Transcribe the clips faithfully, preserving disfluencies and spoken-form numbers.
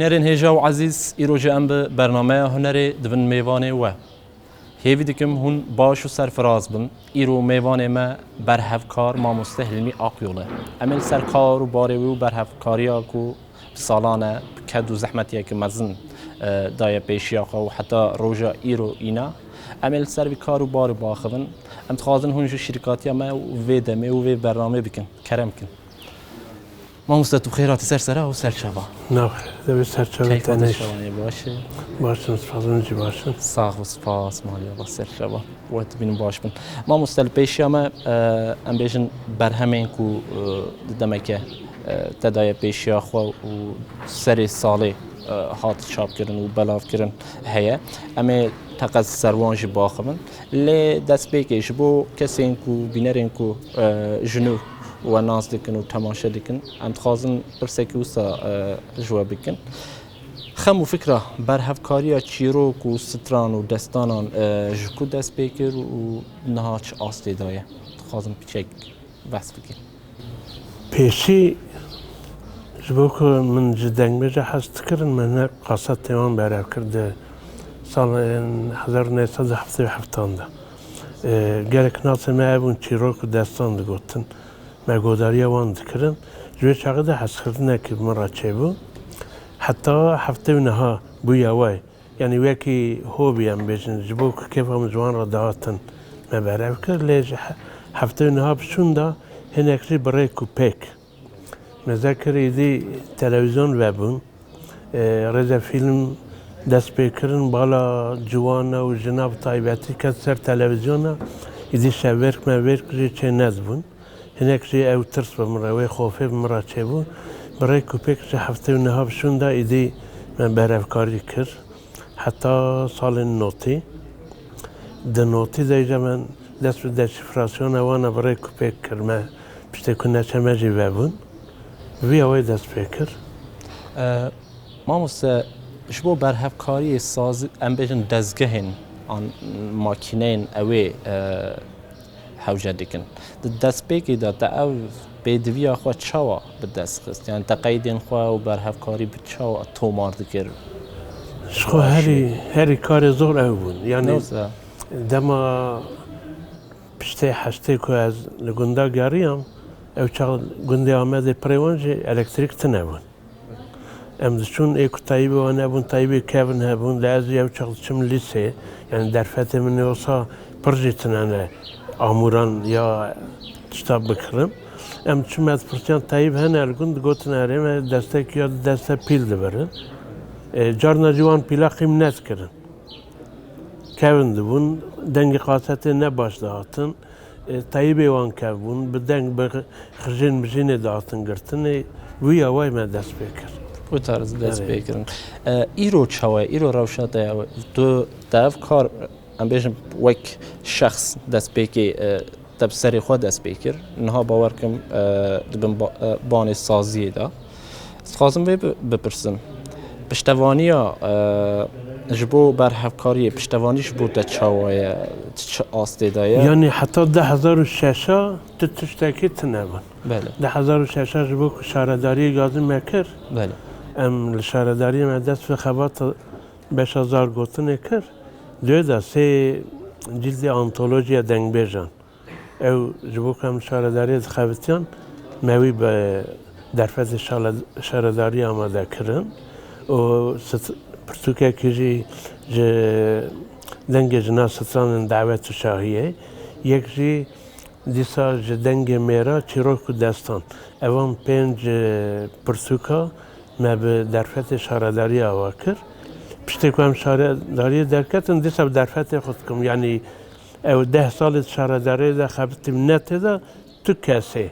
Bînerên hêja û ezîz, îro jî em bi bernameya hunerê dibin mêvanê we. Hêvî dikim hûn baş û serfiraz bin. Îro mêvanê me berhevkar mamoste Hilmî Akyol e. Em ê li ser kar û barê wî û berhevkariya ku bi salan e, bi ked û zehmetiyeke mezin, e, daye pêşiya xwe û heta roja îro îna, em ê li ser vî kar û barê biaxivin. Em dixwazin hûn ji şirkatiya me û vê demê û vê bernamê bikin. Kerem kin. Mamoste, tu xêr hatî ser sera û ser çava. Nav xêr, dewê ser çava. Keyfa te tenê. Şevanê baş e? Baş in, spas, hûn jî baş in. Sax û spas, malî Allah ser çava. We dibînin baş bin. Mamoste, li pêşiya me, e, em bêjin berhemên ku, e, di demeke, e, te daye pêşiya xwe û serê salê, e, hat çapkirin û belavkirin heye. Em ê teqez ser wan jî biaxivin. Lê destpêkê ji bo kesên ku, bînerên ku, e, ji nû we nas dikin û temaşe dikin, em dixwazin pirsekî wisa, e, ji we bikin. Xem û fikra berhevkariya çîrok û stran û destanan, e, ji ku dest pê kir û niha çi astê de ye? Dixwazim piçek behs bikin. Pêşî ji bo ku min ji dengbêja hez dikirin, me hinek kasetê wan berev kir di salên hezar û neh sed û heftê û heftan de. E, gelek nasê me hebûn çîrok û destan digotin. Me godariya wan dikirin. Ji wê çaxê de hezkirdinekî bi min re çêbû. Heta heftê û neha bûya wê. Yanî wekî hobî em bêjin, ji bo ku kêfa min ji wan re dihatin me berev kir. Lê ji he-, heftê û neha bi şûn de hinek jî bi rêk û pêk. Me zêde kir êdî televîzyon vebûn. E, rêzefîlm dest pê kirin, bala ciwana û jina bi taybetî ket ser televîzyona. Êdî şevbêrk mevbêrk jî çê nedibûn. Hinek jî ew tirs bi min re, wê xofê bi min re çêbû. Bi rêk û pêk ji heftê û neha bi şûn de êdî me berevkarî kir. Heta salên notî. Di notî de jî me dest bi deşîfrasyona wan a bi rêk û pêk kir. Me piştê ku neçe me jî vebûn. Vîya wê dest pê kir. E, Mamoste, ji bo berhevkariyê sazî, em bêjin dezgehên an makîneyên ewê, e, hewce dikin. Di destpêkê de te ev pêdiviya xwe çawa bi dest xist? Yani te qeydên xwe û berhevkarî bi çawa tomar dikir? Ji xwe herî, herî karê zor ew bûn. Yani dema piştê heştê ku ez li gunda geriyam, ew çax gundê Amedê pirê wan jî elektrîk tune bûn. Em diçûn ê ku tayîbê wan hebûn, tayîbê kevin hebûn, lê ez jî ew çax diçim lîsê, yani derfetê min ê wisa pir jî tune ne, amûran ya tişta bikirim. Em diçûn me dipirsiyan tayîb hene li gund, digotin erê me destek ya du deste pîl dibirin. E, carna jî wan pîla qîm nedikirin. Kevin dibûn, dengê kasetê ne baş dihatin. E, teyîbê wan kevbûn, bi deng, bi xijên mijînê dihatin girtinê, wî ya wê me dest pê kir. Wê tarz dest pê kirin. E, îro çawa ye? Îro rewşa te ya, tu te ev kar, em bêjin, wek şexs destpêkê, e, te bi serê xwe dest pê kir. Niha bawer kim, e, di bin ba-, e, banê saziyê de. Ez dixwazim vê bi-, bipirsim. Piştevaniya, e, ji bo berhevkariyê, piştevanî ji bo te çawa ye? Ti çi astê de ye? Yanî heta du hezar û şeş a tu tiştekî tune bûn. Belê. Du hezar û şeş a ji bo ku şaredariyê gazî me kir, belê, em li şaredariyê me dest bi xebata beşa zargotinê kir. Di wê de sê cîldê antolojiya dengbêjan. Ew ji bo ku em şaredariyê dixebitiyan, me wî bi derfetê şale-, şaredariyê amade kirin û sit-, pirtûkekî jî ji dengê jina stranên dawet û şahiyê, yek jî dîsa ji dengê mêra çîrok û destan. Evan pênc, e, pirtûka me bi derfetê şaredariyê ava kir. Piştê ku em şaredariyê derketin, dîsa bi derfetê xwe dikim. Yanî ew deh salê di şaredariyê de xebitîm, ne tê de tu kesê.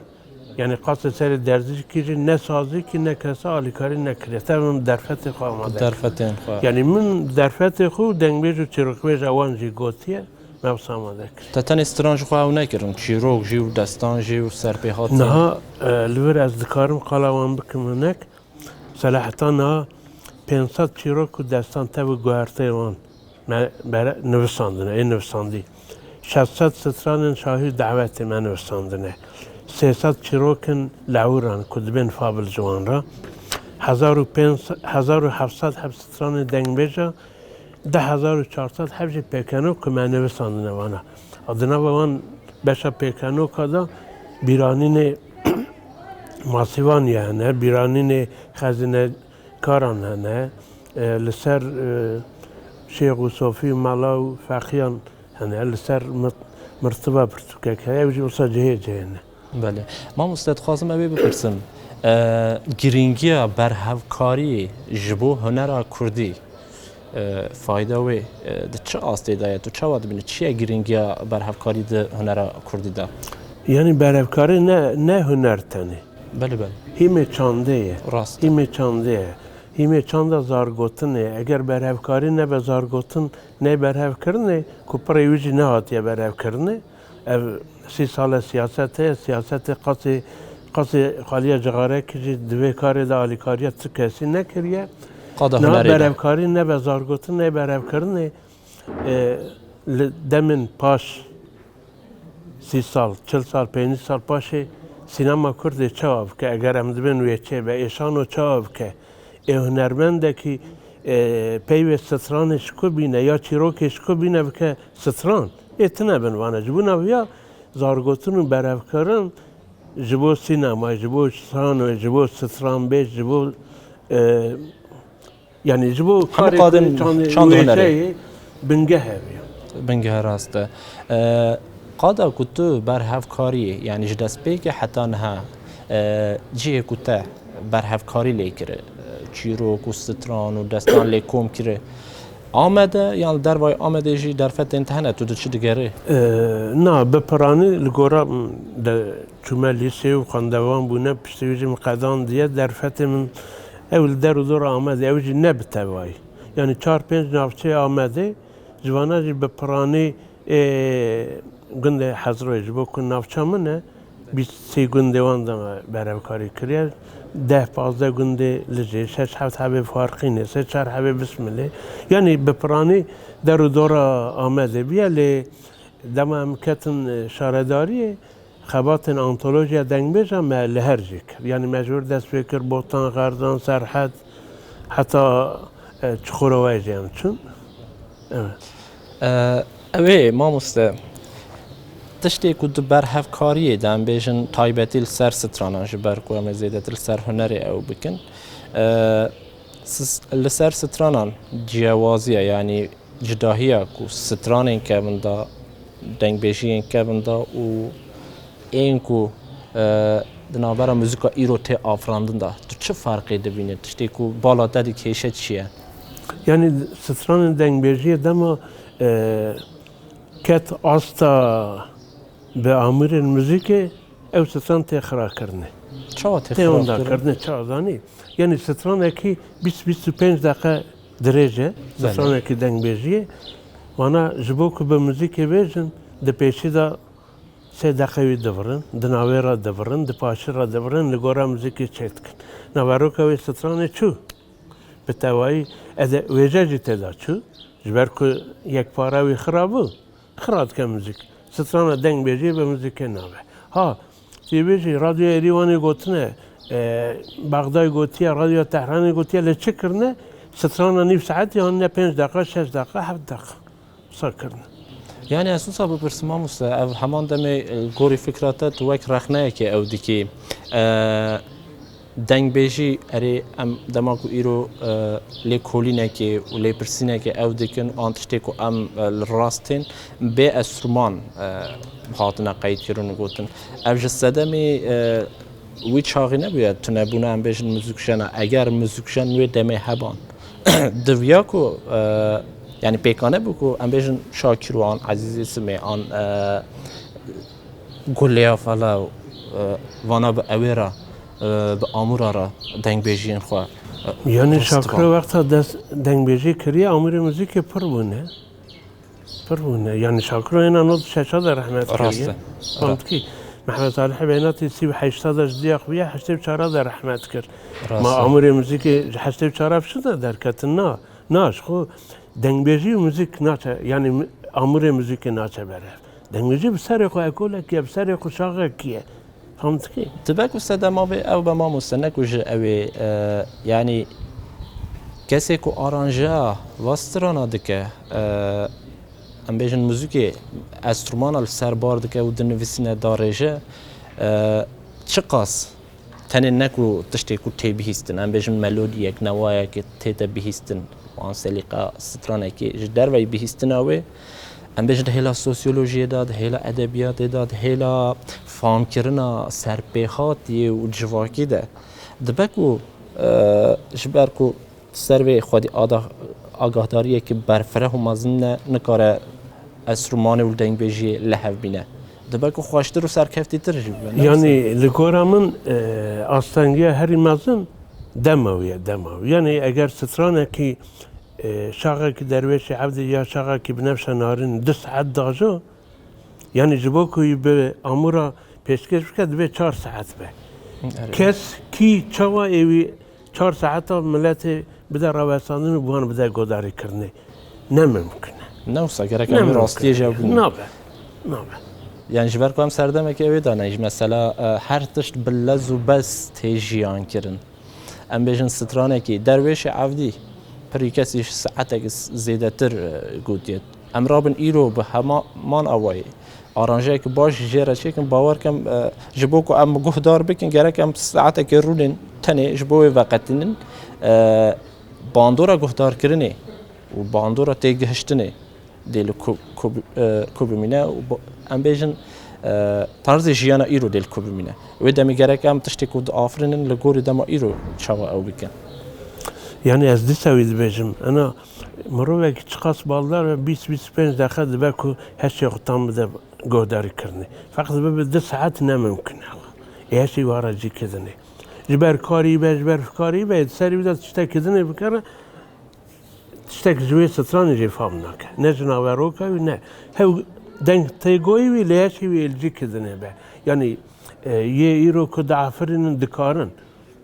Yanî qasê serê derzîkî jî ne sazîkî ne kesa alîkarî nekiriye. Tevin derfetê xwe amade kir. Derfetên xwe. Yanî min derfetê xwe û dengbêj û çîrokbêja wan jî gotiye, me wisa amade kir. Te tenê stran ji xwe ew nekirin, çîrok jî û destan jî û serpêhatî. Niha, e, li vir ez dikarim qala wan bikim hinek. Sela heta niha pênc sed çîrok û destan tev û guherteyê wan me bere-, nivisandine, ê nivisandî. Şeş sed stranên şahî û dawetê me nivisandine. Sê sed çîrokên lewran ku dibên fabil ji wan re. hezar û pênc sed, hezar û heft sed heb stranê dengbêja, du hezar û çar sed heb jî pêkeno ku me nivîsandine vana. A di nava wan beşa pêkenoka de bîranînê masîvanî hene, bîranînê xezînekaran hene, e, li ser, e, Şêx û Sofî û Mela û Feqiyan hene, li ser mir-, mirtiva pirtûkek heye, ew jî wisa cihê cihê ne. Belê. Mamoste, dixwazim ew ê bipirsim. E, girîngiya berhevkariyê ji bo hunera kurdî, e, fayda wê, e, di çi astê de ye? Tu çawa dibînî? Çi ye girîngiya berhevkarî di hunera kurdî de? Yanî berhevkarî ne, ne huner tenê. Belê, belê. Hîmê çandê ye. Rast. Hîmê çandê ye. Hîmê çanda zargotinê ye. Eger berhevkarî nebe zargotin, ney berhevkirinê, ku pirê wî jî nehatiye berhevkirinê, ev sî sal e siyaset heye, siyasetê qasê, qasê xaliya cixarek jî di vê karê de alîkariya tu kesî nekiriye. Qada Niha hunerê de. Berhevkarî nebe zargotin, ney berhevkirinê, e, li demên paş sî sal, çil sal, pêncî sal paşê sînema kurdê çawa bike? Eger em dibên wê çê be, ê şano çawa bike? Ê hunermendekî, e, peyvê stranê ji ku bîne ya çîrokê ji ku bîne bike stran? Ê tine bin vane. Ji bo naviya zargotin û berevkirin ji bo sînemayê, ji bo şanoyê, ji bo stranbêj, ji bo, e, Yanî ji bo Hemû karê qadên ku çand, çand hunerê. Wêjeyê bingeh e vê. Bingeh rast e. E, qada ku tu berhevkariyê, yanî ji destpêkê heta niha, e, cihê ku te berhevkarî lê kiri, e, çîrok û stran û destan lê kom kiri, Amede yan li dervayê Amedê jî derfetên te hene, tu diçî digerî? E, na, bi piranî li gora, m, de çûme lîseyê û xwendevan bûne, piştî wî jî min qedandiye, derfetê min Ew li der û dora Amedê, ew jî ne bi tevayî. Yanî çar pênc navçeyê Amedê, ji vana jî bi piranî, ê, gundê Hezroyê, ji bo ku navça min e, bîst sê gundê wan de me berevkarî kiriye. Deh pazdeh gundê Lijê, şeş heft hebê Farqînê, sê çar hebê Bismilê. Yanî bi piranî der û dora Amedê bûye, lê dema em ketin, e, şaredariyê, Xebatên antolojiya dengbêja me li her jê kir. Yanî me ji wir dest pê kir, Botan, Xerzan, Serhed, heta, e, Çuxurovayê jî em çûn. Evet. E, ew ê, mamoste, tiştê ku di berhevkariyê de em bêjin taybetî li ser stranan, ji ber ku em ê zêdetir li ser hunerê ew bikin. E, sis-, li ser stranan ciyawaziya, yanî Cudahiya ku stranên kevin de, dengbêjiyên kevin de û ên ku, e, di navbera muzîka îro tê afirandin de, tu çi ferqê dibînî? Tiştê ku bala te dikêşe çi ye? Yanî stranên dengbêjiyê dema, e, ket asta bi amûrên muzîkê, ew stran tê xirakirinê. Çawa tê Tê xirakirin? Ondakirinê, çawa zanî? Yanî stranekî bîst bîst û pênc deqe dirêj e, Belê. Stranekî dengbêjiyê. Vana ji bo ku bi muzîkê bêjin, di pêşî de sê deqe wî divirin, di navê re divirin, di paşî re divirin, li gora muzîkê çêdikin. Naveroka wê stranê çû. Bi tevayî ede wêje jî tê de çû. Ji ber ku yekpare wî xira bû. Xira dike muzîk. Strana dengbêjiyê bi muzîkê nabe. Ha, tu yê bêjî, Radyoya Êrîwanê gotine, e, Bexdayê gotiye, Radyoya Tehranê gotiye, lê çi kirine? Strana nîv saetî hanine pênc deqa, şeş deqa, heft deqa. Wisa kirine. Yani ez wisa bipirsim, mamoste, ev heman demê, e, gorî fikra te, tu wek rexneyekê ew dikî. E, Dengbêjî, erê, em dema ku îro, e, lêkolînekê û lêpirsînekê ew dikin, an tiştê ku em, e, li rast tên, bê enstrûman, e, hatine qeydkirin û gotin. Ev ji sedemê, e, wî çaxî nebûye, tunebûna, em bêjin, muzîkjena. Eger muzîkjen wê demê heban, diviya ku, e, yanî pêkane bû ku em bêjin Şakîro an Ezîzê Simê an, e, Guleya Fela û, e, vana bi ewê re, e, bi amûra re dengbêjiyên xwe, e, Yanî rûspî Şakiro wexta dest dengbêjî kiriye, amûrê muzîkê pir bûne. Pir bûne. Yanî Şakiro êna nod şeşa de rehmet kiriye. Rast e. Bandkî. Mehmet Alî Hebeynatî sî û heşta de ji diya xwe ya heştê û çara de rehmet kir. Rast e. Ma amûrê muzîkê ji heştê û çara pişt de derketin na. Na, ji xwe dengbêjî û muzîk naçe, yanî mi-, amûrê muzîkê naçe berev. Dengbêjî bi serê xwe ekolekî ye, bi serê xwe şaxekî ye. Tam dikî. Dibe ku sedema vê ew be mamoste, ne ku ji ew ê, e, yanî kesê ku aranjeya va strana dike, e, em bêjin muzîkê enstrumana li ser bar dike û dinivîsîne darêje, e, çiqas tenê ne ku tiştê ku tê bihîstin, em bêjin melodiyek, newayek tê te bihîstin, wan selîqa stranekê ji derveyî bihîstina wê, em bêjin di hêla sosyolojiyê de, di hêla edebiyatê de, di hêla famkirina serpêhatiyê û civakî de dibe ku, e, ji ber ku ser vê xwedî ada-, agahdariyekî berfireh û mezin ne, nikare enstrûmanê û dengbêjiyê li hev bîne. Dibe ku xweştir û serkeftîtir jî bibe, ne wisa? Yanî li gora min, e, astengiya herî mezin dema wî ye, dema wî. Yanî eger stranekî, e, şaxekî Derwêşê Evdî ya şaxekî Binevşe Narîn du saet dajo, yanî ji bo ku wî bi amûra pêşkêş bike, divê çar saet be. Erê. Kes kî çawa ê wî çar saeta miletê bide rawestandin û bi wan bide godarîkirinê? Ne mimkun e. Ne wisa, gerek em rastiyê ji ew bînin. Nabe. Nabe. Yani ji ber ku em serdemekê ew ê de ne, ji mesela, e, her tişt bi lez û bez tê jiyan kirin. Em bêjin stranekî Derwêşê Evdî pirî kesî ji saetek zêdetir, e, gotiye. Em rabin îro bi heman awayî aranjeyek baş jê re çêkin, bawer kem, e, ji bo ku em guhdar bikin, gerek em saetekê rûnên tenê ji bo wê veqetînin, e, bandora guhdarkirinê û bandora têgihiştinê dê li ku, ku, e, ku bimîne û bo, em bêjin, e, tarzê jiyana îro dê li ku bimîne. Wê demê gerek em tiştê ku diafirînin li gorî dema îro çawa ew bikin. Yani ez dîsa wî dibêjim, ena mirovekî çiqas baldar be, bîst bîst û pênc deqe dibe ku heşê xwe tam bide guhdarîkirinê. Feqet bibe du saet ne mimkun e. Ê heşê wara cî kidinê. Ji ber karî be, ji ber fikarî be, di serî wî de tiştekî dinê bikere, tiştek ji wê stranê jî fam nake. Ne ji naveroka wî, ne. Hew deng têgoyî wî, lê heşê wî êlcî kidinê be. Yanî, e, yê îro ku diafirînin dikarin.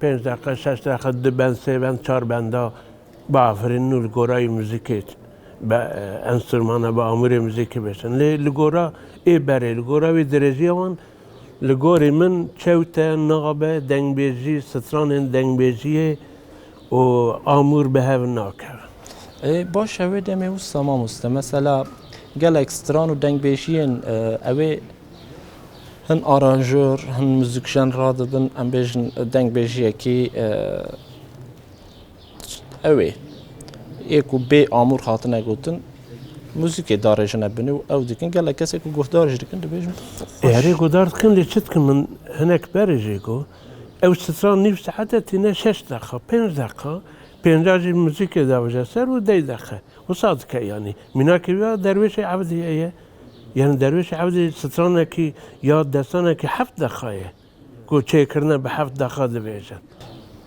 Pênc deqe, şeş deqe, du bend, sê bend, çar benda biafirînin û li gora wî muzîkê be, e, enstrumana bi amûrê muzîkê bêşin. Lê li gora ê berê, li gora wî dirêjiya wan, li gorî min çewt e, nabe, dengbêjî, stranên dengbêjiyê û amûr bi hev nakevin. Ê, baş e, wê demê wisa mamoste. Mesela gelek stran û dengbêjiyên, e, ew ê hin aranjor, hin muzîkjen radibin, em bêjin dengbêjiyekî, e, ew ê, ê ku bê amûr hatine gotin, muzîkê darêjine binê û ew dikin, gelek kesê ku guhdar jî dikin, dibêjin. Ê, herê guhdar dikin, lê çi dikin, min hinek berê jî got, ew stran nîv saete tîne şeş deqa, pênc deqa, pênca jî muzîkê davêje ser û deh deqe. Wisa dike yanî. Mînakê wî ya Derwêşê Evdî ye. Yanî Derwêşê Evdî stranekî ya destanekî heft deqa ye. Ku çêkirine bi heft deqa dibêjin.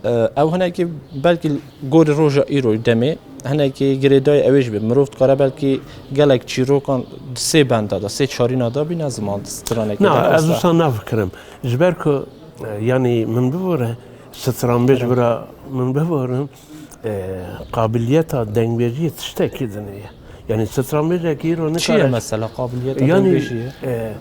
E, ew hinekî belkî gorî roja îro demê, hinekî girêdayî ew ê jî be. Mirov dikare belkî gelek çîrokan di sê benda de, sê çarîna de bîne ziman stranekê de. Na, ez wisa nafikirim. Ji ber ku, e, yanî min bivore, stranbêj bira min bivorin, e, qabiliyeta dengbêjiyê tiştekî din e. Yanî stranbêjekî îro nikare. Çi ye mesela qabiliyeta dengbêjiyê? Yanî, e,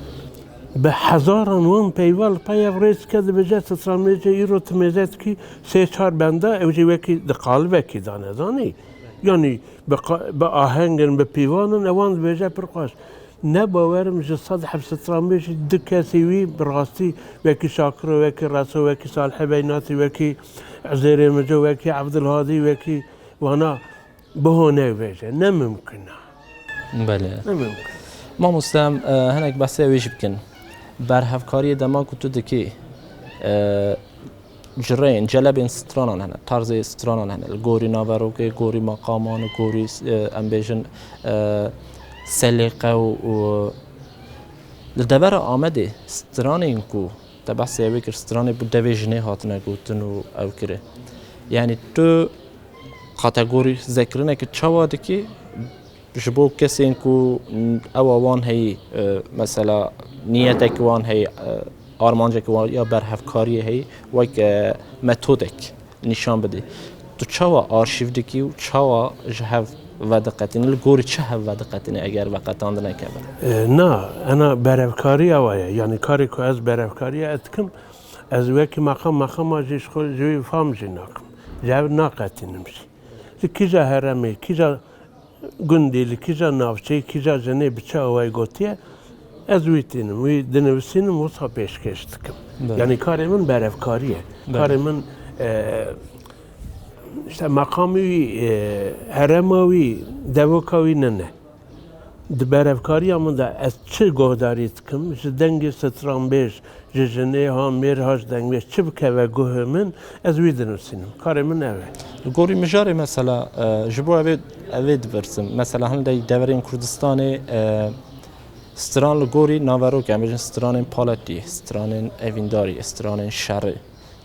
bi hezaran wan peyva li pey ev rê dike, dibêje stranbêjê îro tu mêze dikî sê çar benda, ew jî wekî di qalibekî de ne, zanî? Yanî bi qa-, bi ahengin, bi pîvanin, ewan dibêje pir xweş. Ne bawerim ji sed heb stranbêjî du kesî wî bi rastî wekî Şakiro, wekî Reso, wekî Salihê Beynatî, wekî Ezêrê Mico, wekî Evdilhadî, wekî wana bihone bêje. Ne mimkun e. Belê. Ne mimkun. Mamoste, em, e, hinek behsê wê jî bikin. Berhevkariyê dema ku tu dikî, e, Cireyên, celebên stranan hene, tarzê stranan hene. Li gorî naverokê, gorî meqaman û gorî, e, em bêjin, e, selêqe û, û li devera Amedê stranên ku te behsê ew ê kir, stranê bi devê jinê hatine gotin û ew kire. Yanî tu kategorîzekirinekê çawa dikî? Ji bo kesên ku ewa wan heyî, e, mesela niyetek wan heyî, e, armancek wan ya berhevkariyê heyî, wek, e, metodek nîşan bidî. Tu çawa arşîv dikî û çawa ji hev vediqetîne, li gorî çi hev vediqetîne eger veqetandineke be? E, na, ena berevkariya we ye. Yanî karê ku ez berevkariya ez dikim, ez wekî meqam meqama jî ji xwe ji wî fam jî nakim. Ji hev naqetînim jî. Li kîja heremê, kîja gundî, li kîja navçeyê, kîja jinê bi çi awayî gotiye, ez wî tînim, wî dinivîsînim, wisa pêşkêş dikim. Belê. Yanî karê min berevkarî ye. Belê. Karê min, e, işte meqamê wî, e, herema wî, devoka wî nine. Di berevkariya min de ez çi guhdarî dikim, ji dengê stranbêj, ji jinê ha, mêr ha, ji dengbêj çi bikeve guhê min, ez wî dinivîsînim. Karê min ev e. Li gorî mijarê mesela, e, ji bo evê, evê dipirsim. Mesela hindek deverên Kurdistanê, e, stran li gorî naverok, em bêjin stranên paletî, stranên evîndarî, stranên şerî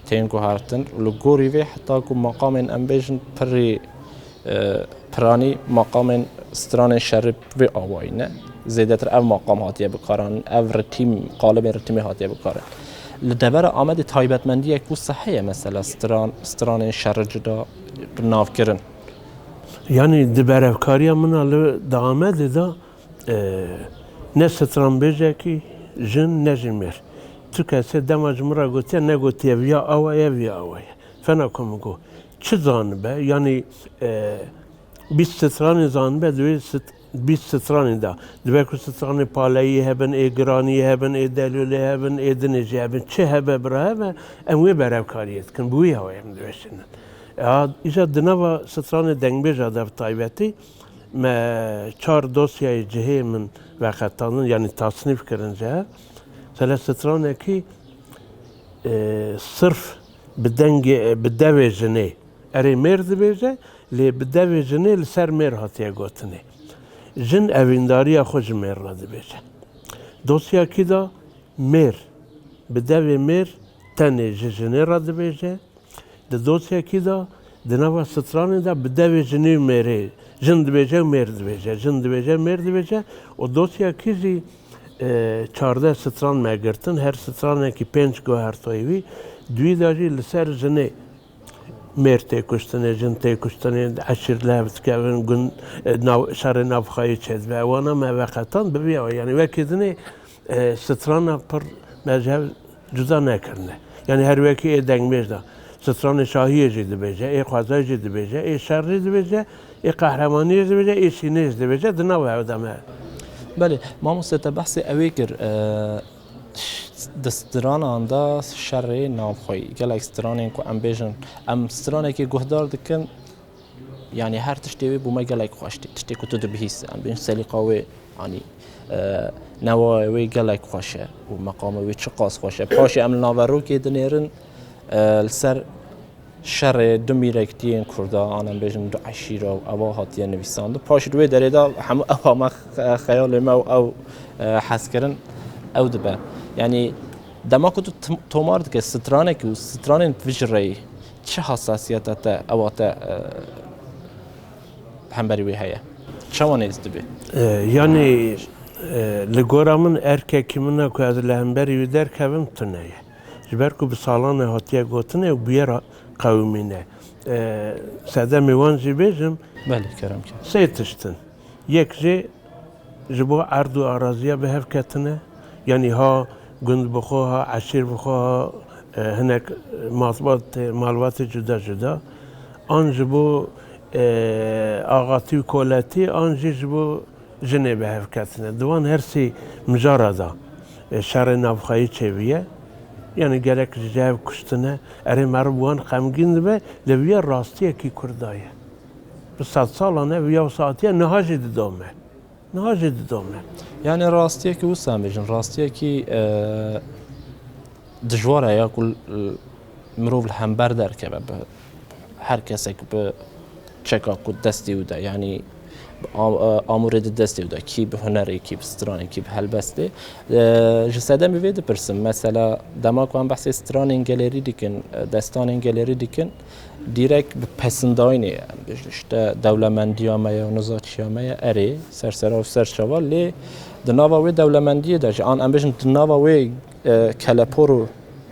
tên guhertin. Li gorî vê heta ku meqamên em bêjin pirî, e, piranî, meqamên stranên şerî vê awayî ne. Zêdetir ev meqam hatiye bikaranîn, ev ritîm, qalibên ritîmê hatiye bikarin. Li devera Amedê taybetmendiyek wisa heye mesela stran, stranên şerî cuda bi nav kirin? Yanî di berevkariya min a li di Amedê de, e, ne stranbêjekî jin ne jî mêr. Tu kesê dema ji min re gotiye, negotiye viya awa ye, viya awa ye. Fena ku min got, çi zanibe? Yanî, e, bîst stranê zanibe, di wê sit-, bîst stranê de. Dibe ku stranê paleyî hebin, ê giranî hebin, ê delûlê hebin, ê dinê jî hebin. Çi hebe bira hebe, em wê berevkariyê dikin. Bi wî hawayê em diweşînin. Ya, îja di nava stranê dengbêja de bi taybetî, me çar dosyayê cihê min veqetandin, yanî tasnîf kirin ji hev. Sele stranekî, e, sirf bi dengê, bi devê jinê. Erê mêr dibêje, lê bi devê jinê li ser mêr hatiye gotinê. Jin evîndariya xwe ji mêr re dibêje. Dosyakî de mêr, bi devê mêr tenê ji jinê re dibêje. Di dosyakî de, di nava stranê de bi devê jinê û mêrê, jin dibêje û mêr dibêje, jin dibêje, mêr dibêje. Û dosyakî jî, e, çardeh stran me girtin, her stranekî pênc guhertoyê wî, di wî de jî li ser jinê mêr tê kuştinê, jin tê kuştinê, eşîr li hev dikevin, gund, e, nav, şerê navxweyî çêdibe. Wana me veqetand bi vî awayî. Yanî wekî dinê, e, strana pir me ji hev cuda nekirine. Yanî her wekî ê dengbêj de. Stranê şahiyê jî dibêje, ê xwezayê jî dibêje, ê şerî dibêje, ê qehremaniyê jî dibêje, ê şînê jî dibêje, di nav hev de me. Belê, mamoste te behsê ewê kir, e, Di stranan de şerê navxweyî. Gelek stranên ku em bêjin, em stranekê guhdar dikin, yanî her tiştê wê bo me gelek xweş tê. Tiştê ku tu dibihîsî, em bêjin selîqa wê, yanî, e, newayê wê gelek xweş e û meqamê wê çiqas xweş e. Paşê em li naverokê dinêrin, e, li ser şerê du mîrektiyên Kurda, an em bêjin du eşîra û ewa hatiye nivîsandin. Paşê di wê derê de hemû ewa me xe-, xeyalê me û ew, e, hezkirin ew dibe. Yanî dema ku tu tim-, tomar dike stranekî û stranên vijireyî çi hassasiyeta te, ewa te, e, hemberî wê heye? Çawa nêz dibe? E, yanî, e, li gora min erkekî min e ku ez li hemberî wî derkevim tune ye. Ji ber ku bi salan e hatiye gotinê û bûyer qewimîne. E, sedemê wan jî bêjim. Belê, kerem ke. Sê tişt in. Yek jê ji bo erd û araziya bi hev ketine. Yanî ha gund bi xwe, ha eşîr bi xwe, ha, e, hinek matbatê, malbatê cuda cuda. An ji bo, e, axatî û koletî, an jî ji bo jinê bi hev ketine. Di wan her sê mijara de, e, şerê navxweyî çêbûye. Yanî gelek ji hev kuştine. Erê meriv wan xemgîn dibe, lê viya rastiyekî Kurda ye. Bi sedsalan e viya wisa hatiye, niha jî didome. Niha jî didome. Yanî rastiyekî wisa em bêjin, rastiyekî, e, dijwar e ya ku l-, mirov li hember derkeve bi her kesek bi çeka ku destê wî de, yanî bi am-, e, amûrê di destê wî de, kî bi hunerê, kî bi stranê, kî bi helbestê. E, ji sedemê vê dipirsim, mesela dema ku em behsê stranên gelerî dikin, e, destanên gelerî dikin, dîrek bi pesindayînê ye. Em bêjin işte dewlemendiya me ye û niza çiya me ye, erê, ser sera û ser çava, lê di nava wê dewlemendiyê de jî, an em bêjin di nava wê, e, kelepor û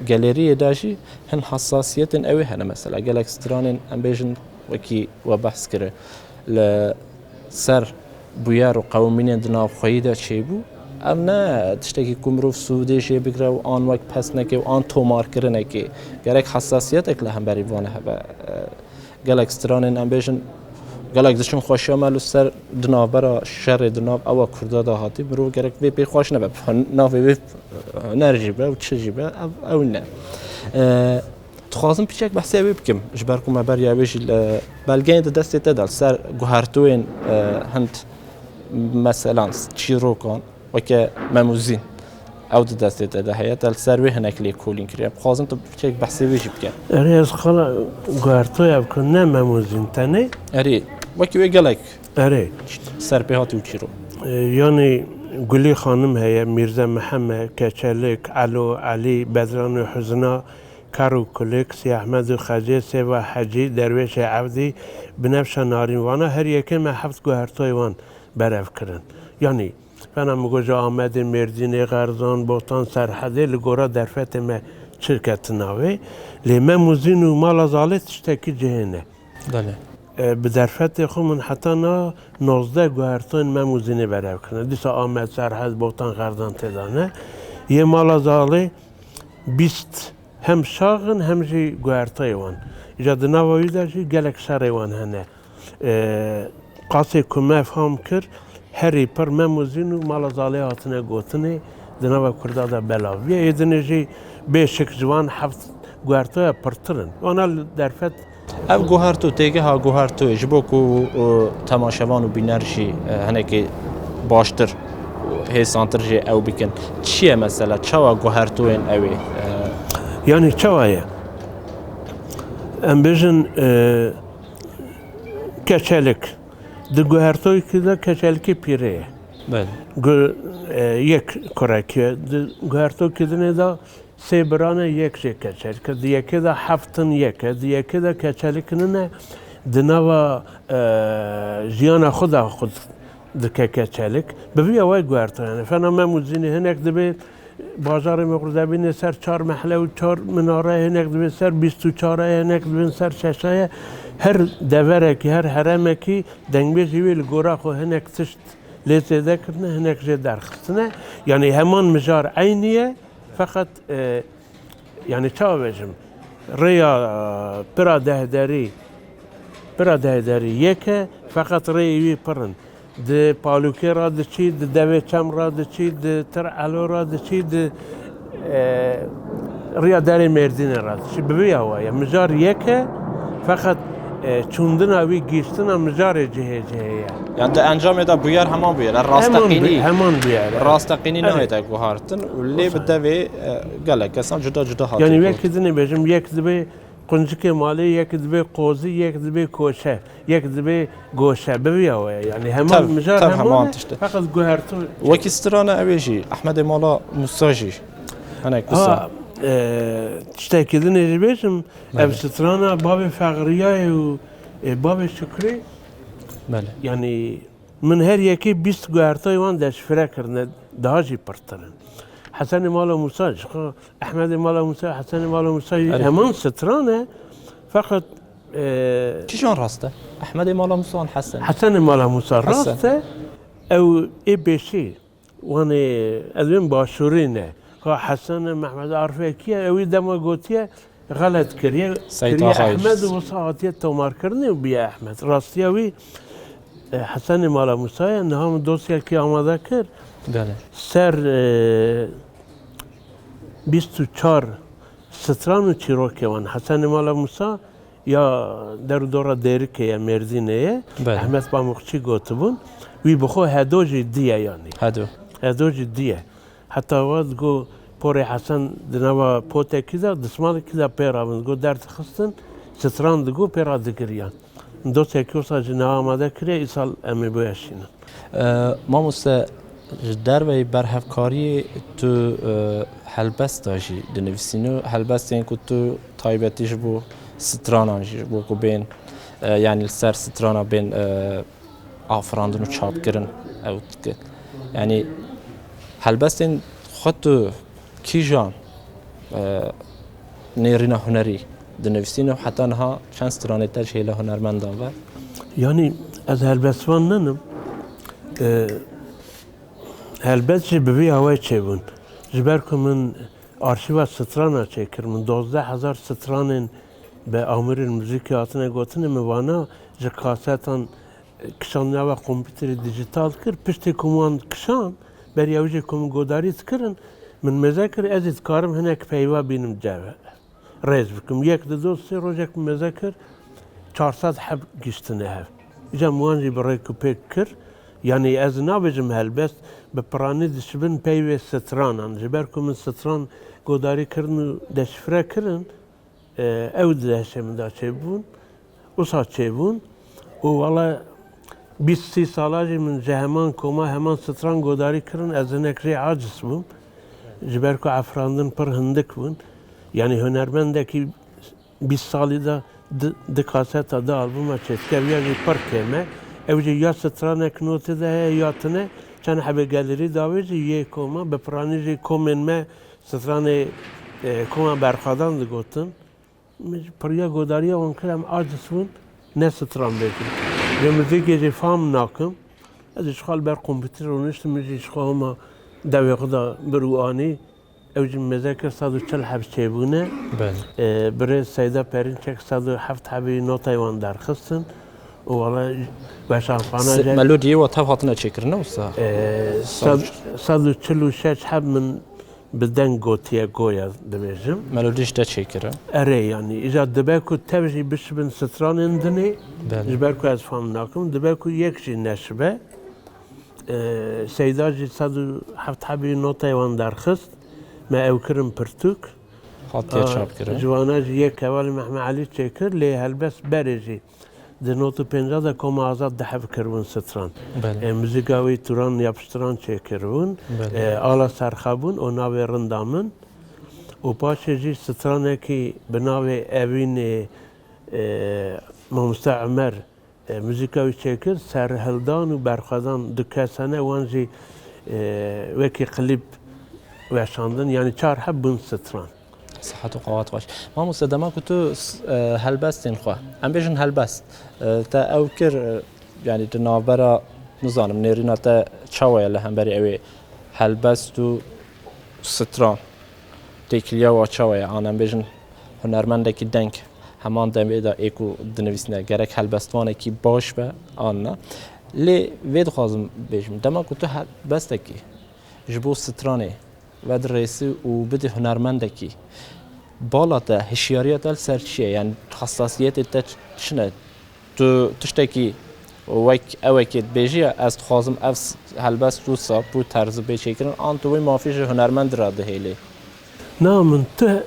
geleriyê de jî hin hassasiyetên ew ê hene. Mesela gelek stranên em bêjin wekî we behs kiri, li ser bûyer û qewimînên di nav xweyî de çêbû. Ev ne tiştekî ku mirov sûdê jê bigire û an wek pesnekê û an tomarkirinekê. Gerek hesasiyetek li hemberî van hebe. Gelek stranên, em bêjin, gelek diçin xweşiya me li ser di navbera şerê di nav ewa Kurda de hatî, mirov gerek vê pê xweş nebe, navê wê huner jî be û çi jî be, ev, ew ne. E, Dixwazim piçek behsê wê bikim, ji ber ku me beriya wê jî li belgeyên di destê te de li ser guhertoyên, e, hind meselan çîrokan, weke Mem û Zîn, ew di destê te de heye, te li ser wê hinek lêkolîn kiriye. Dixwazim tu piçek behsê wê jî bike. Erê, ez xala guhertoya bikim, ne Mem û Zîn tenê. Erê, wekî wê gelek Erê. Ser pê hatî û çîrok. E, yanî Gulî Xanim heye, Mîrze Mihemed, Keçelik, Elo, Elî, Bedran û Huzna, Kar û Kulik, Sî Ehmed û Xecê, Sêva Hecî, Derwêşê Evdî, Binefşa Narîn, vana her yekê me heft guhertoyê wan berev kirin. Yanî, fena min got ji Amedê, Mêrdînê, Xerzan, Botan, Serhedê, li gora derfetê me çi ketin navê. Lê Mem û Zîn û Mala Zalê tiştekî cihê ne. Belê. E, bi derfetê xwe min heta na nozdeh guhertoyên Mem û Zînê berev kirine. Dîsa Amed, Serhed, Botan, Xerzan tê de ne. Yê Mala Zalê bîst hem şax in hem jî guhertoyê wan. Îca di nava wî de jî gelek şerê wan hene. E, qasê ku me fam kir, herî pir Mem û Zîn û Mala Zalê hatine gotinê, di nava Kurda de belav bûye. Ê dinê jî bê şik ji van heft guhertoya pirtir in. Wana li derfet Ev guherto, têgeha guhertoyê ji bo ku, e, temaşevan û bîner jî, e, hinekî baştir û hêsantir jê ew bikin. Çi ye mesela? Çawa guhertoyên ew ê, e, Yanî çawa ye? Em bêjin, e, keçelik. Di guhertoyekî de keçelikê pîrê ye. Belê. Gu-, e, yek kurekî ye. Di guhertoyekî dinê de sê birane, yek jê keçelk e. Di yekê de heft in, yek e. Di yekê de keçelk nine. Di nava, e, jiyana xwe de xwe dike keçelk. Bi vî awayî guhertoyê hene. Fena Mem û Zînê hinek dibê bajarê me Xurdebînê ser çar mehle û çar minare, hinek dibê ser bîst û çar e, hinek dibên ser şeş e. Her deverekî, her heremekî dengbêjî wê li gora xwe hinek tişt lê zêde kirine, hinek jê derxistine. Yanî heman mijar eynî ye, feqet, e, yanî çawa bêjim, rêya, e, pira dehderî, pira dehderî yek e, feqet rêyê wî pir in. Di Palûkê re diçî, di Devê Çem re diçî, di Tir Elo re diçî, di, e, riya derê Mêrdînê re diçî. Bi vî awa ye. Mijar yek e, feqet, e, çûndina wî, gihîştina mijarê cihê cihê ye. Yani di encamê de bûyer heman bûyer e, Heman bû-, rasteqînî, heman bûyer e. rasteqînî Evet. nayête guhartin û lê bi Wisa. devê, e, gelek kesan cuda cuda hate Yanî guhartin. wekî dinê bêjim, yek dibê quncikê malê, yek dibê qozî, yek dibê koşe, yek dibê goşe. Bi vî awa ye. Yanî heman Tev, mijar tev heman heman e, tişt e. feqet guherto Wekî strana ew ê jî, Ehmedê Mala Musa jî. Hinek wisa. Ha, e, tiştekî din ê jî bêjim, ev Belê. strana bavê Fexriyayê û, e, bavê Şukrê, Belê. yanî min her yekê bîst guhertayê wan deşifre kirine, daha jî pirtir in. Hesenê Mala Musa, ji xwe Ehmedê Mala Musa, Hesenê Mala Musa jî Erê. heman stran e. Feqet, e, Kîjan rast e? Ehmedê Mala Musa an Hesen? Hesenê Mala Musa Hesen. rast e. Ew ê pêşî, wanê ez bên başûrî ne. Ka Hesen e, Mehmed Arif e, kî ye? Ewî dema gotiye, xelet kiriye, Seyîd kiriye Axayî. Ehmed û wisa hatiye tomarkirinê û biye Ehmed. Rastiya wî, e, Hesenê Mala Musa ye. Niha min dosyekî amade kir. Belê. Ser, e, bîst û çar stran û çîrokê wan. Hesenê Mala Musa ya der û dora Dêrikê ye, Mêrdînê ye. Belê. Ehmed Pamukçî gotibûn. Wî bi xwe Hedo jî diye yanî. Hedo. Hedo jî diye. Heta wa digo porê Hesen di nava potekî de, dismalekî de pê rabin. Digo derdixistin, stran digo pê ra digiriyan. Dosyekî wisa ji niha amade kiriye, îsal em ê bûye şînin. E, mamoste, ji derveyî berhevkariyê tu, e, helbesta jî dinivîsînî û helbestên ku tu taybetî ji bo stranan jî, ji bo ku bên, e, yanî li ser strana bên, e, afirandin û çapkirin ew dike. Yanî helbestên xwe tu kîjan, e, nêrîna hunerî dinivîsînî û heta niha çend stranê te ji hêla hunermendan ve? Yanî ez helbestvan ninim. E, helbest jî bi vî awayî çêbûn. Ji ber ku min arşîva strana çêkir, min dozdeh hezar stranên bi amûrên muzîkê hatine gotinê, min vana ji kasetan, e, kişand nava kompîterê dîjîtal kir. Piştî ku min wan kişand, beriya wî jî ku min godarî dikirin, min mêze kir, ez ê dikarim hinek peyva bînim ceve. Rêz bikim. Yek di do sê rojek mêze kir, çar sed heb giştine hev. Îca min wan jî bi rêk û pêk kir. Yanî ez nabêjim helbest, bi piranî dişibin peyvê stranan. Ji ber ku min stran godarî kirin û deşifre kirin, e, ew di destê min de çêbûn. Wisa çêbûn û wele bîst sî sala jî min ji heman koma, heman stran godarî kirin, ez hinek jê aciz bûm. Ji ber ku efrandin pir hindik bûn. Yanî hunermendekî bîst salî de di, di kaseta, di albuma çêdike, ev ya jî pir kêm e. Ew jî ya stranek notê de heye ya tune. Çend hebê gelirî davêjî yê koma, bi piranî jî komên me stranê, e, koma Berxwedan digotin. Min jî piriya godariya wan kir, em aciz bûn, ne stran bêjin. Vê muzîkê jî fam nakim. Ez jî ji xwe li ber kompîterê rûniştim, min jî ji xwe hema dewê xwe de bir û anî. Ew jî mêze kir sed û çil heb çêbûne. Belê. E, birêz Seyda Perînçek sed û heft hebî notayê wan derxistin. Û wele weşanxana Se-, jî melodiyê we tev hatine çêkirin, ne wisa? E, sed, sed û çil û şeş heb min bi deng gotiye, goya dibêjim. Melodî ji te çêkire? Erê, yanî, îca dibe ku tev jî bişibin stranên dinê, Belê. Ji ber ku ez fam nakim, dibe ku yek jî neşibe. Ee, Seyda jî sed û heft hebî notayê wan derxist, me ew kirin pirtûk. Hatiye Aa, çapkirin. Ji wana jî yek hevalî Mehmet Elî çêkir, lê helbest berê jî di not û pênca de Koma Azad di hev kiribûn stran. Belê. E, muzîka wî Turan Yapıştıran çêkiribûn. Belê. E, Ala Serxabûn û Navê Rinda Min. Û paşê jî stranekî bi navê Evînê, e, Mamoste Ömer, e, muzîka wî çêkir, Serhildan û Berxwedan du kesane wan jî, e, wekî klîp weşandin. Yanî çar heb bûn stran. Sihet û qewat xweş. Mamoste, dema ku tu s-, e, helbestên xwe, em bêjin helbest, e, te ew kir, e, yanî di navbera, nizanim, nêrîna te çawa ye li hemberî ew ê helbest û stran? Têkiliya wa çawa ye? An em bêjin hunermendekî deng heman demê de ê ku dinivîsine gerek helbestvanekî baş be an na? Lê vê dixwazim bêjim, dema ku tu helbestekî ji bo stranê vedirêsî û bidî hunermendekî, bala te, hişyariya te li ser çi ye? Yanî hesasiyetê te çi ne? Tu tiştekî wek ewekê dibêjî ya, ez dixwazim ev s-, helbest wisa bi wî terzî bê çêkirin, an tu wê mafî ji hunermendî re dihêlî? Na, min tu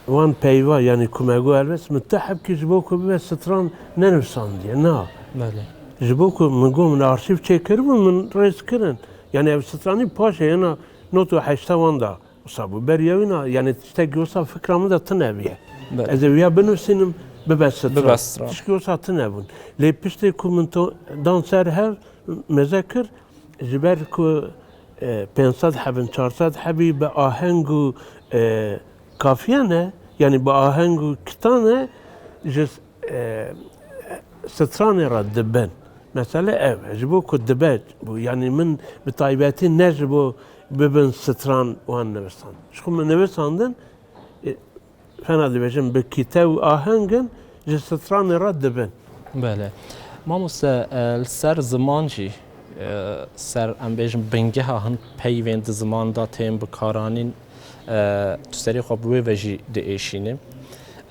wan peyva, yanî ku me got helbest, min tu hebkî ji bo ku bibe stran nenivîsandiye, na. Belê. Ji bo ku min got min arşîv çêkiribû, min rêz kirin. Yanî ev stranî paşê hena not û heşta wan da wisa bû. Beriya wî na, yanî tiştekî wisa fikra min de tune bûye. Belê. Ez ê wiya binivîsînim, bibe stran. Bibe stran. Tişkî wisa tune bûn. Lê piştê ku min to dan ser hev, mêze kir, ji ber ku, e, pênc sed hebin, çar sed hebî bi aheng û, e, kafiye ne, yanî bi aheng û kita ne, ji e, stranê re dibin. Mesele ev e. Ji bo ku dibe bû, yanî min bi taybetî ne ji bo bibin stran wan nivisand. Ji xwe min nivisandin, e, fena dibêjim, bi kîte û ahengin ji stranê re dibin. Belê. Mamoste, e, li ser ziman jî, e, ser, em bêjin, bingeha hin peyvên di ziman de tên bikaranîn, e, tu serê xwe bi wê ve jî diêşînî.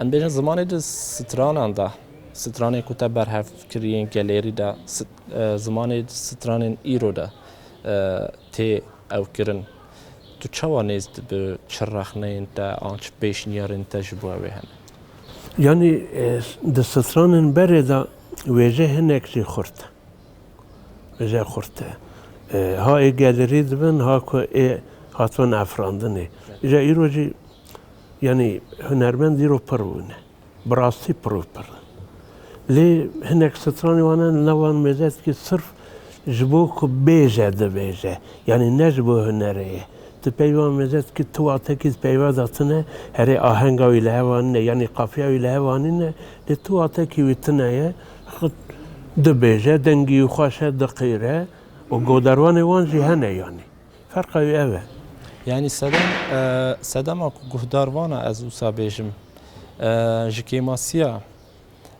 Em bêjin zimanê di stranan de, stranê ku te berhev kirî yên gelêrî de, st-, e, zimanê di stranên îro de, e, tê ew kirin. Tu çawa nêz dibi, çi rexneyên te an çi pêşniyarên te ji bo ew ê hene? Yanî, e, di stranên berê de wêje hinek jî xurt e. Vêje xurt e. E, ha ê gelirî dibin, ha ku ê hatibin efrandinê. Îja îro jî, yanî hunermend îro pir bûne. Bi rastî pir û pir. Lê hinek stranê wan hene, li nav wan mêze dikî sirf ji bo ku bêje dibêje. Yanî ne ji bo hunerê ye. Tu peyva mêze dikî, tu watekî di peyva de tune, herê ahenga wî li hev anîne, yanî qafiya wî li hev anîne, lê tu watekî wî tune ye. Xwe Dibêje, dengî wî xweş e, diqîre û godarvanê wan jî hene yanî. Ferqa wî ev e. Yanî sedem, e, sedema ku guhdarvana ez wisa bêjim, e, ji kêmasiya,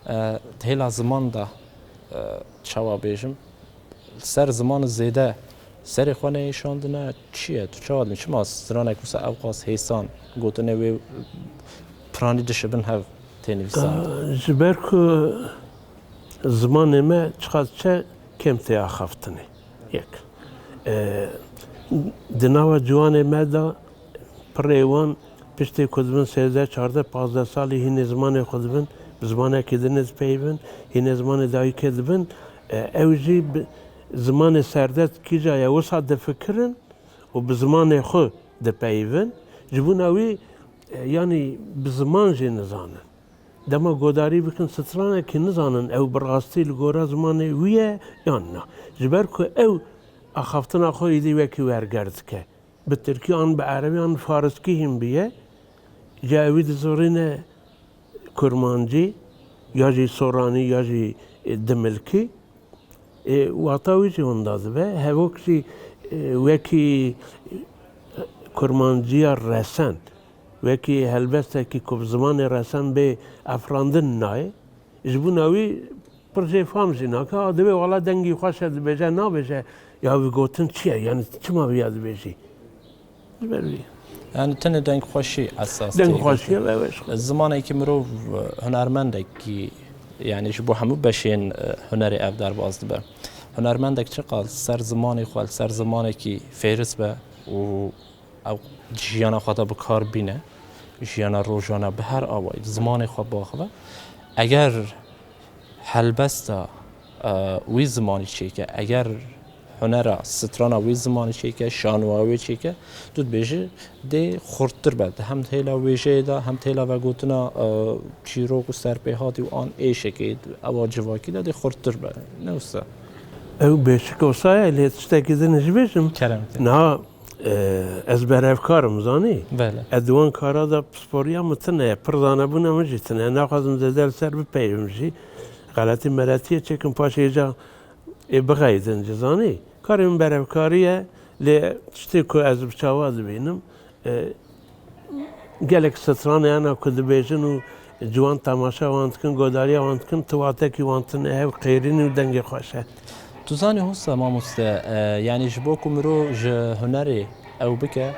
e, hêla ziman de, e, çawa bêjim, li ser ziman zêde serê xwe neyêşandine çi ye? Tu çawa dibînî? Çima stranek wisa ew qas hêsan gotinê wê piranî dişibin hev tê nivîsandin? Ji ber ku zimanê me çiqas çe kêm tê axaftinê. Yek. E, di nava ciwanê me de pirê wan piştê ku dibin sêzdeh, çardeh, pazdeh salî hînê zimanê xwe dibin, bi zimanekî din dipeyivin, hînê zimanê dayikê dibin. E, ew jî bi zimanê serdest kîja ye wisa difikirin û bi zimanê xwe dipeyivin. Ji bona wî, e, yanî bi ziman jî nizanin. Dema godarî bikin stranekî nizanin ew bi rastî li gora zimanê wî ye yan na. Ji ber ku ew axaftina xwe êdî wekî werger dike. Bi tirkî an bi erebî an bi fariskî hîn bûye. Ca ewî dizorîne kurmancî, ya jî soranî, ya jî, e, dimilkî. E, wata wî jî winda dibe. Hevok jî, e, wekî, e, kurmanciya resen, wekî helbestekî ku bi zimanê resen bê efrandin nayê. Ji bona wî pir jê fam jî nake. A, divê wala dengî xweş e dibêje, nabêje, ya wî gotin çi ye? Yanî çima viya dibêjî? Ji ber wî. Yanî tenê dengxweşî esas tê girtin. Dengxweşî ye, ew e. Zimanekî mirov, e, hunermendekî, yanî ji bo hemû beşên, e, hunerê ev derbas dibe. Hunermendek çiqas ser zimanê xwe, li ser zimanekî fêris be û ew jiyana xwe de bi kar bîne, jiyana rojane bi her awayî zimanê xwe biaxive. Eger helbesta, e, wî zimanî çêke, eger hunera strana wî zimanî çêke, şanoya wê çêke, tu dibêjî dê xurttir be. Hem di hêla wêjeyê de, hem di hêla vegotina, e, çîrok û serpêhatî û an êşekê, ewa civakî de dê xurttir be. Ne wisa? Ew bêşik wisa ye, lê tiştekî din jî bêjim. Kerem ke. Niha, e, ez berhevkar im, zanî? Belê. Ez di wan kara de pisporiya min tune ye, pir zanebûna min jî tune ye. Naxwazim zêde li ser bipeyivim jî. Xeletî meletiyê çêkim, paşê îca ê bixeyidin jî, zanî? Karê min berevkarî ye, lê tiştê ku ez bi çawa dibînim, e, gelek stranê hene ku dibêjin û ciwan temaşa wan dikin, godariya wan dikin, tu watekî wan tune hev qêrîn û dengê xweş e. Tu zanî, hosta mamoste, e, yanî ji bo ku mirov ji hunerê ew bike,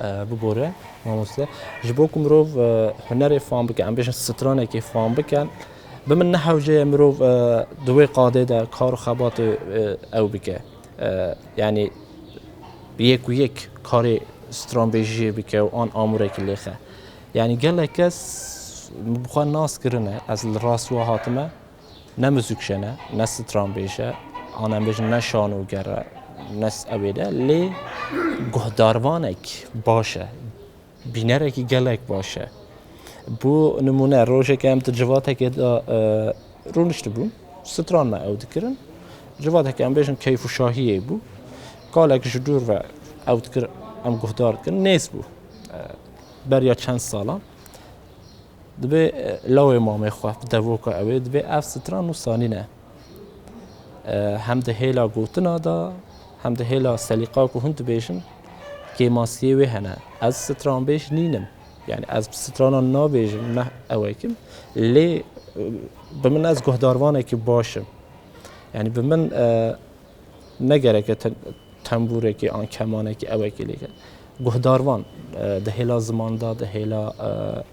e, bibore, mamoste, ji bo ku mirov, e, hunerê fam bike, em bêjin stranekê fam bike, bi min ne hewce ye mirov, e, di wê qadê de kar û xebatê, e, ew bike. E, yanî yek û yek karê stranbêjiyê bike û an amûrekî lêxe. Yanî gelek kes bi xwe nas kirine, ez li rast wa hatime, ne muzîkje ne, ne stranbêj e, an em bêjin ne şanoger e, ne s-, ew ê de, lê guhdarvanek baş e. Bînerekî gelek baş e. Bo nimûne, rojekê em di civatekê de, e, rûniştibûn, stran me ew dikirin. Civatekê em bêjin keyf û şahiyê bû. Kalek ji dûr ve ew dikir, em guhdar dikirin, nêz bû. E, beriya çend salan. Dibê, e, lawê mamê xwe, devoka ew ê, dibê ev stran nûsa nîne. E, hem di hêla gotina de, hem di hêla selîqa ku hûn dibêjin, kêmasiyê wê hene. Ez stranbêj nînim. Yanî ez bi stranan nabêjim, ne ew ekim. Lê, e, bi min ez guhdarvanekî baş im. Yanî bi min, e, ne gereke te-, tembûrekî an kemanekî ewekê lêke. Guhdarvan, e, di hêla ziman de, di hêla, e,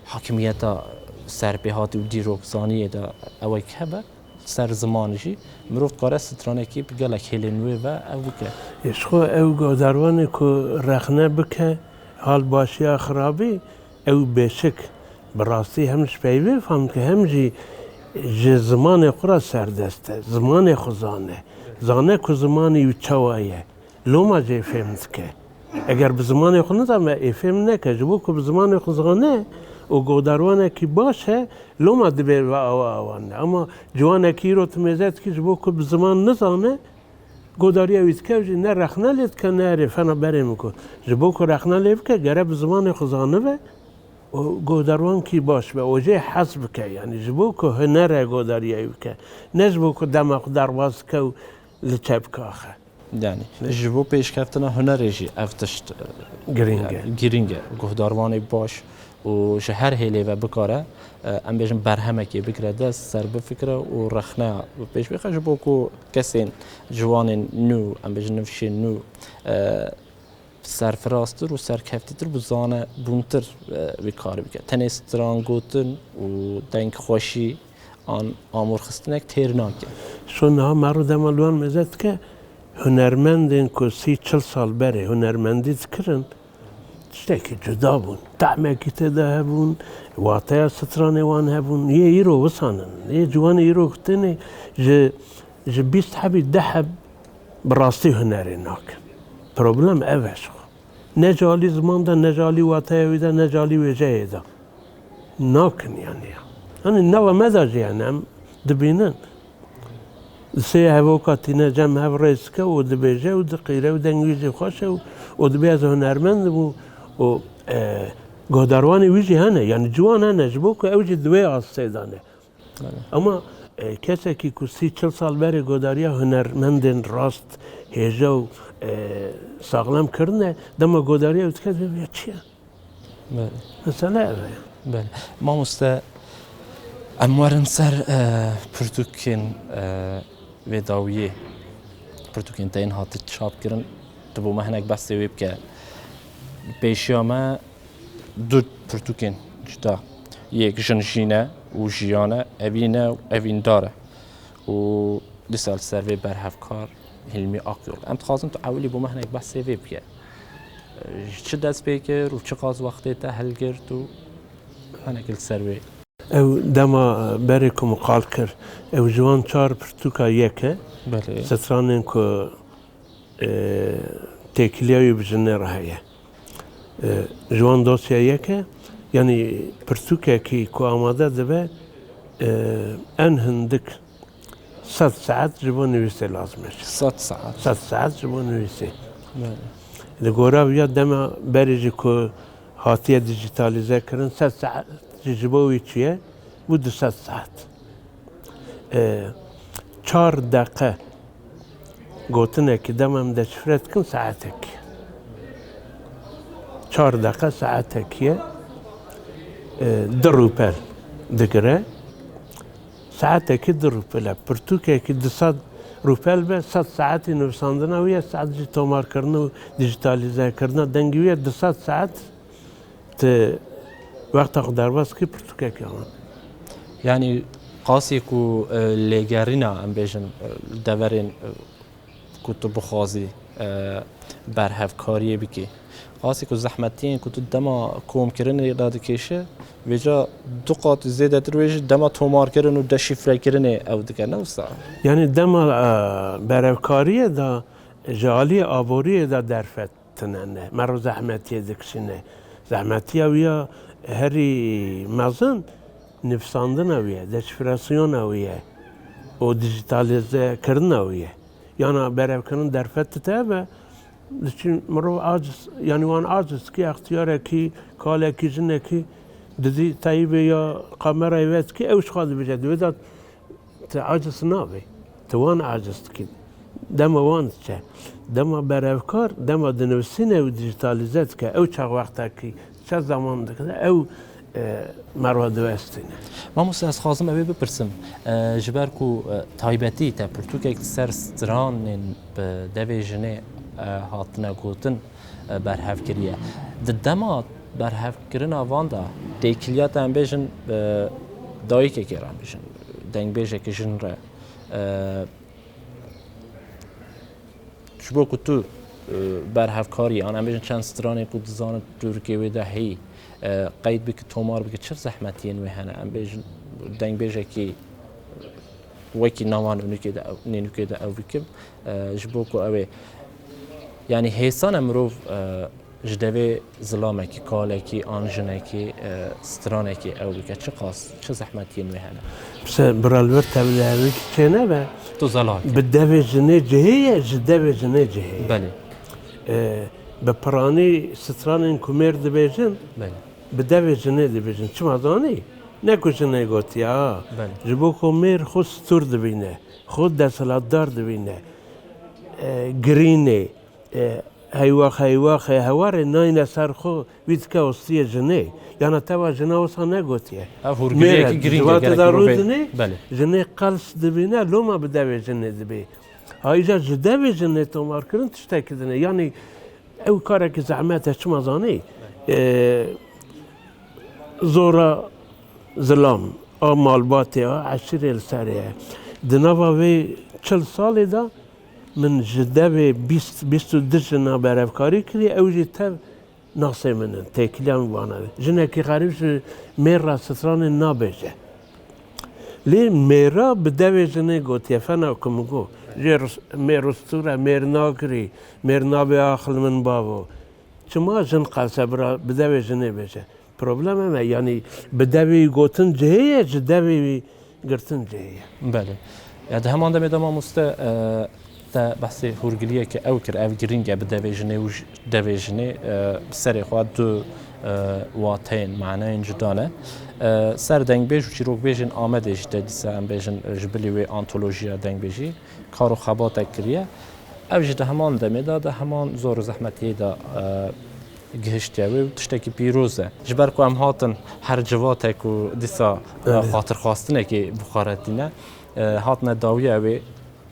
hakimiyeta serpêhatî û dîrokzaniyê de ewek hebe, ser ziman jî mirov dikare stranekî bi gelek hêlên wê ve ew bike. Ê, ji xwe ew guhdarvanê ku rexne bike, hal başiya xirabî, ew bêşik bi rastî hem ji peyvê fam dike, hem jî ji zimanê xwe re serdest e. Zimanê xwe zane. Zane ku zimanê wî çawa ye. Loma jê fêm dike. Eger bi zimanê xwe nizane, ê fêm neke. Ji bo ku bi zimanê xwe zane û godarwanekî baş e, loma dibê ve awa awan de. Ama ciwanekî îro tu mêze dikî, ji bo ku bi ziman nizane, godariya wî dike, ew jî ne rexne lê dike, ne erê fena berê min ku. Ji bo ku rexne lê bike, gere bi zimanê xwe zanibe, û godarwankî baş be û jê hez bike, yanî ji bo ku hunere godariyê bike, ne ji bo ku dema xwe derbas bike û li çep kaxe. Yani ji bo pêşkeftina hunerê jî ev tişt e, Girîng e. Girîng e. Guhdarvanê baş û ji her hêlê ve bikare, e, em bêjin berhemekê bigire dest, ser bifikire û rexneya bi pêş bixe ji bo ku kesên ciwanên nû, em bêjin nifşên nû, e, serfirastir û serkeftitir bi zane bûntir, e, wî kar bike. Tenê stran gotin û deng xweşî an amûrxistinek têr nake. Şo niha mero dema li wan mêze dike, hunermendên ku sî çil sal berê hunermendî dikirin, tiştekî cuda bûn. Tehmekî tê de hebûn, wateya stranê wan hebûn. Yê îro wisan in. Yê ciwanê îro tenê ji, ji bîst hebî deh heb bi rastî hunerê nakin. Problem ev e ji xwe. Ne ji alî ziman de, ne ji alî wateya wî de, ne ji alî wêjeyê de. Nakin yani ya. Hani nava me de jî yani em dibînin. Sê hevoka tîne cem hev rêz dike û dibêje û diqîre û deng wî jî xweş e û, û dibê ez hunermend im û, û, e, guhdarvanê wî jî hene. Yani ciwan hene ji bo ku ew jî di wê astê de ne. Ama, e, kesekî ku sî çil sal berê godariya hunermendên rast, hêja û, e, saxlem kirine, dema godariya ew dike, dibê çi ye? Belê. Mesele ev e. Belê. Mamoste, em werin ser, e, pirtûkên, e, vê dawiyê. Pirtûkên te yên hate çapkirin. Tu bo me hinek behsê wê bike. Pêşiya me du pirtûkên cuda. Yek Jin Jîn e û Jiyan e, Evîn e û Evîndar e. Û dîsa li ser vê berhevkar Hilmî Akyol. Em dixwazin tu ewilî bo me hinek behsê vê bike. Ji çi dest pê kir û çiqas wextê te hilgirt û hinek li ser wê. Ew dema berê ku min qal kir, ew ji wan çar pirtûka yek e. Belê. Stranên ku, e, têkiliya wî bi jinê re heye. E, ji wan dosya yek e, yanî pirtûkekî ku amade dibe, e, en hindik sed saet ji bo nivîsê lazim e. Sed saet. Sed saet ji bo nivîsê. Belê. Li gora wî ya dema berê jî ku hatiye dijîtalîze kirin, sed saet jî ji bo wî çûye, bû du sed saet. E, çar deqe gotinekî dema em deşifre dikin saetekî. Çar deqe saetekî ye. E, du rûpel digire. Saetekî du rûpel e. Pirtûkekî du sed rûpel be, sed saetî nivîsandina wî ye, sed jî tomarkirina û dijîtalîzekirina dengê wî ye, du sed saet tu wexta xwe derbas kî pirtûkekî an. Yanî qasî ku, e, lêgerîna, em bêjin, e, deverên, e, ku tu bixwazî, e, berhevkariyê bikî. Qasî ku zehmetiyên ku tu dema komkirinê dadikêşe, vêca du qat zêdetir wê jî dema tomarkirin û deşîfrekirinê ew dike, ne wisa? Yanî dema, e, berhevkariyê de ji alî aboriyê de derfet tine ne. Mero zehmetiyê dikişîne. Zehmetiya wî ya herî mezin nivîsandina wî ye, deşifrasyona wî ye û dijîtalîzekirina wî ye. Yana berhevkirin derfet dite be, diçin mirov aciz, yanî wan aciz dikî, extiyarekî, kalekî, jinekî didî teyîbê ya kamerayê vedikî, ew ji xwe dibêje. Di wê de tu aciz nabî. Tu wan aciz dikî. Dema wan diçe. Dema berhevkar, dema dinivîsîne û dijîtalîze dike. Ew çax wextekî, çi zeman dikine, ew, e, merwa diwestîne. Mamoste, ez xwazim ew ê bipirsim. E, ji ber ku, e, taybetî te pirtûkek li ser stranên bi devê jinê, e, hatine gotin, e, berhev kiriye. Di dema berhevkirina van de têkiliya te, em bêjin, e, dayikekê re, em bêjin, dengbêjekî jin re, e, ji bo ku tu, e, berhevkarî, an em bêjin çend stranên ku dizanin tu rikê wê de heyî, e, qeyd bikî, tomar bikî, çi zehmetiyên wê hene? Em bêjin dengbêjekî wekî nava nûnûkê de ew, nênûkê de ew bikim, e, ji bo ku ew ê, yanî hêsan e mirov, e, ji devê zilamekî, kalekî an jinekî, e, stranekî ew bike. Çiqas, çi zehmetiyên wê hene? Pise bira li vir tevlihevîkî çênebe. Tu zelal kir. Bi devê jinê cihê ye, ji devê jinê cihê ye. Belê. E, bi piranî stranên ku mêr dibêjin, Belê. bi devê jinê dibêjin. Çima zanî? Ne ku jinê gotiye ha. Belê. Ji bo ku mêr xwe stûr dibîne, xwe desthilatdar dibîne, e, girînê, e, heywax heywaxê hewarê nayne ser xwe, wî dike ostiyê jinê. Yana teva jina wisa negotiye. Ev hûrgiliyekî Mêr girîng e, civatê gerek de mirov rû bê. Dinê, Belê. Jinê qels dibîne, loma bi devê jinê dibê. Ha îca ji devê jinê tomarkirin tiştekî din e. Yanî ew karekî zehmet e, çima zanî? E, zora zilam, a malbatê, a eşîrê li serê ye. Di nava vê çil salê de min ji devê bîst, bîst û du jina berevkarî kiriye, ew jî tev nasê min in, têkiliya min vana. Jinekî xerîb ji mêr re stranên nabêje. Lê mêra bi devê jinê gotiye, fena ku min got, jê rus-, mêr ristûr e, mêr nagirî, mêr nabê axil min bavo. Çima jin qelse bira bi devê jinê bêje? Problem em e, yanî bi devê wî gotin cihê ye, ji devê wî girtin cihê ye. Belê. Ya di heman demê de mamoste, e, te behsê hûrgiliyeke ew kir, ev girîng e bi devê jinê û ji devê jinê, e, bi serê xwe du, e, wateyên, maneyên cuda ne. E, ser dengbêj û çîrokbêjên Amedê jî te dîsa em bêjin, e, ji bilî wê antolojiya dengbêjî kar û xebatek kiriye. Ev jî di heman demê de, di heman zor û zehmetiyê de, e, gihiştiye wê û tiştekî pîroz e. Ji ber ku em hatin her civatek û dîsa, e, Evet. xatirxwastinekê bixwaretîne, e, hatine dawiya wê.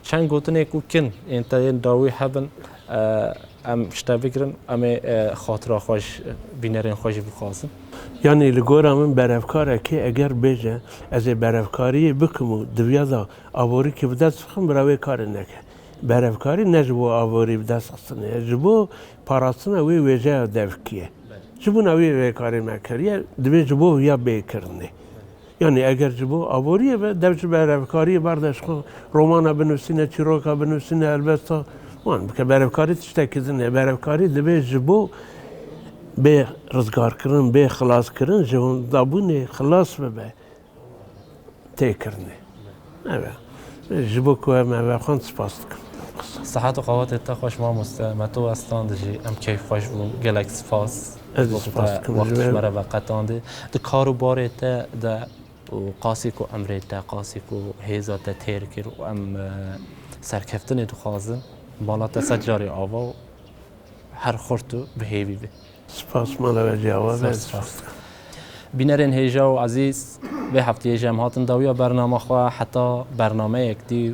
Çend gotinê ku kin ên te yên dawî hebin, e, em ji te bigirin, em ê, e, xatira xwe ji bînerên xwe jî bixwazin. Yanî li gora min berevkarekê eger bêje, ez ê berevkariyê bikim û diviya da aborîkê bi dest bixim, bira wê karê neke. Berevkarî ne ji bo aborî bi dest xistinê ye, ji bo parastina wê wêjeya devkî ye. Ji bona wê vê karê me kiriye, divê ji bo viya bê kirinê. Yanî eger ji bo aboriyê be, dev ji berevkariyê berde ji xwe romana binivîsîne, çîroka binivîsîne, helbesta wan bike. Berevkarî tiştekî din e. Berevkarî divê ji bo bê rizgarkirin, bê xilaskirin, ji wendabûnê xilas bibe. Têkirinê. Evet. Ji bo ku em eve xwend spas dikim. Sihet û qewetê te xweş mamoste, me tu westandî jî em keyf xweş bûn. Gelek spas. Ez Ji bo ku spas te dikim ji wextê ji we. me re veqetandî. Di kar û barê te de û qasî ku emrê te, qasî ku hêza te têr kir û em, e, serkeftinê dixwazin, mala te sed carê ava û her xurt û bi hêvî be. Spas mala we jî awa be. Zor spas. Bînerên hêja û ezîz, vê hefteyê jî em hatin dawiya bernama xwe, heta bernameyek dî û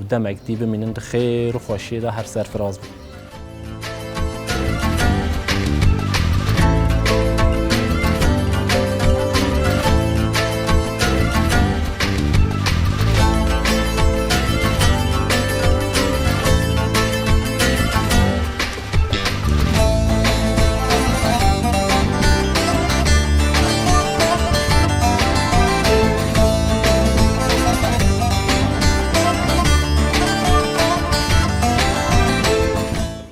demek dî bimînin di xêr û xweşiyê de, her serfiraz bin.